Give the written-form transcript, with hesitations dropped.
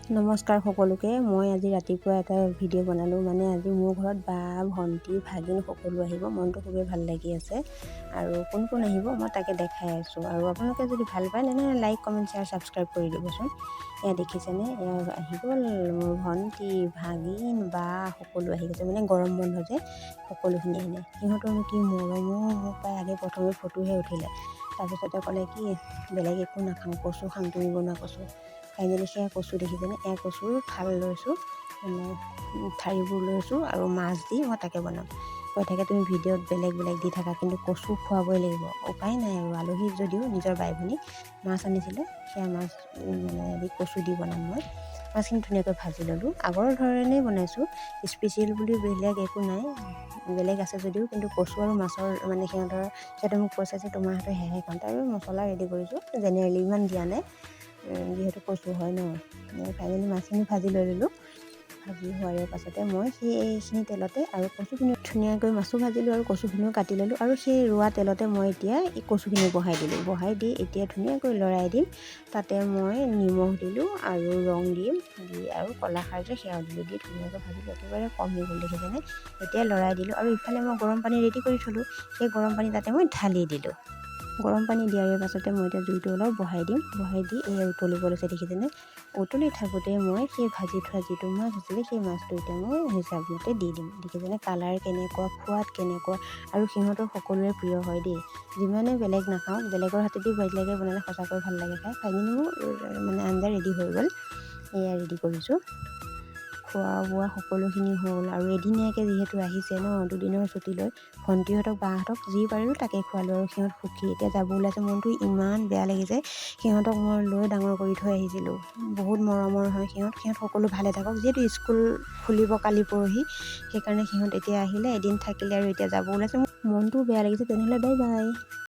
নমস্কাৰ সকলোকে। মই আজি ৰাতিপুৱা এটা ভিডিঅ' বনালোঁ। মানে আজি মোৰ ঘৰত বা, ভণ্টি, ভাগিন সকলো আহিব। মনটো খুবেই ভাল লাগি আছে। আৰু কোন কোন আহিব, মই তাকে দেখাই আছোঁ। আৰু আপোনালোকে যদি ভাল পায়, তেনেহ'লে লাইক, কমেণ্ট, শ্বেয়াৰ, ছাবস্ক্ৰাইব কৰি দিবচোন। এয়া দেখিছেনে? এয়া আহি গ'ল মোৰ ভণ্টি, ভাগিন, বা সকলো আহি গৈছে। মানে গৰম বন্ধ যে সকলোখিনি আহিলে। সিহঁতৰনো কি মৰমো মোক পাই আগে প্ৰথমে ফটোহে উঠিলে। তাৰপিছতে ক'লে কি, বেলেগ একো নাখাওঁ, কচু খাম, তুমি বনোৱা কচু। ফাইনেলি সেয়া কচু দেখিছেনে? এয়া কচুৰ ঠাল লৈছোঁ, মানে ঠাৰিবোৰ লৈছোঁ আৰু মাছ দি মই তাকে বনাম। কৈ থাকে, তুমি ভিডিঅ'ত বেলেগ বেলেগ দি থাকা, কিন্তু কচু খুৱাবই লাগিব। উপায় নাই আৰু, আলহী যদিও নিজৰ বাই ভনী। মাছ আনিছিলে, সেয়া মাছ মানে দি কচু দি বনাম মই। মাছখিনি ধুনীয়াকৈ ভাজি ল'লোঁ। আগৰ ধৰণেই বনাইছোঁ, স্পেচিয়েল বুলি বেলেগ একো নাই। বেলেগ আছে যদিও কিন্তু কচু আৰু মাছৰ মানে সিহঁতে মোক কৈছে যে তোমাৰ হাতৰ সেয়াহে খাম। তাৰ মছলা ৰেডি কৰিছোঁ, জেনেৰেলি ইমান দিয়া নাই, যিহেতু কচু হয় ন। ফাইনেলি মাছখিনি ভাজি লৈ ল'লোঁ। ভাজি হোৱাৰ পাছতে মই সেইখিনি তেলতে আৰু কচুখিনি ধুনীয়াকৈ মাছো ভাজিলোঁ আৰু কচুখিনিও কাটি ল'লোঁ। আৰু সেই ৰোৱা তেলতে মই এতিয়া এই কচুখিনি বহাই দিলোঁ। বহাই দি এতিয়া ধুনীয়াকৈ লৰাই দিম। তাতে মই নিমখ দিলোঁ আৰু ৰং দিম দি আৰু কলাখাৰ যে সেয়াও দিলোঁ। দি ধুনীয়াকৈ ভাজিলোঁ, একেবাৰে কমি গ'ল, দেখিছেনে? এতিয়া লৰাই দিলোঁ আৰু ইফালে মই গৰম পানী ৰেডি কৰি থ'লোঁ। সেই গৰম পানী তাতে মই ঢালি দিলোঁ। গৰম পানী দিয়াৰ পাছতে মই এতিয়া জুইটো অলপ বঢ়াই দিম। বঢ়াই দি এই উতলিব লৈছে, দেখিছেনে? উতলি থাকোঁতে মই সেই ভাজি থোৱা যিটো মাছ আছিলে, সেই মাছটো এতিয়া মই হিচাপমতে দি দিম। দেখিছেনে কালাৰ কেনেকুৱা, সোৱাদ কেনেকুৱা? আৰু সিহঁতৰ সকলোৰে প্ৰিয় হয় দেই। যিমানে বেলেগ নাখাওক, বেলেগৰ হাতেদি বেলেগে বনালে সঁচাকৈ ভাল লাগে খাই। ফাইনেলি মোৰ মানে আঞ্জা ৰেডি হৈ গ'ল। এয়া ৰেডি কৰিছোঁ। খোৱা বোৱা সকলোখিনি হ'ল আৰু এদিনীয়াকৈ যিহেতু আহিছে ন, দুদিনৰ ছুটী লৈ, ভণ্টিহঁতক, বাহঁতক যি পাৰিলোঁ তাকে খোৱালোঁ আৰু সিহঁত সুখী। এতিয়া যাব ওলাইছে, মনটো ইমান বেয়া লাগিছে। সিহঁতক মই লৈ ডাঙৰ কৰি থৈ আহিছিলোঁ। বহুত মৰমৰ হয় সিহঁত। সিহঁত সকলো ভালে থাকক। যিহেতু স্কুল খুলিব কালি পৰহি, সেইকাৰণে সিহঁত এতিয়া আহিলে, এদিন থাকিলে আৰু এতিয়া যাব ওলাইছে। মনটোও বেয়া লাগিছে। তেনেহ'লে বাই বাই।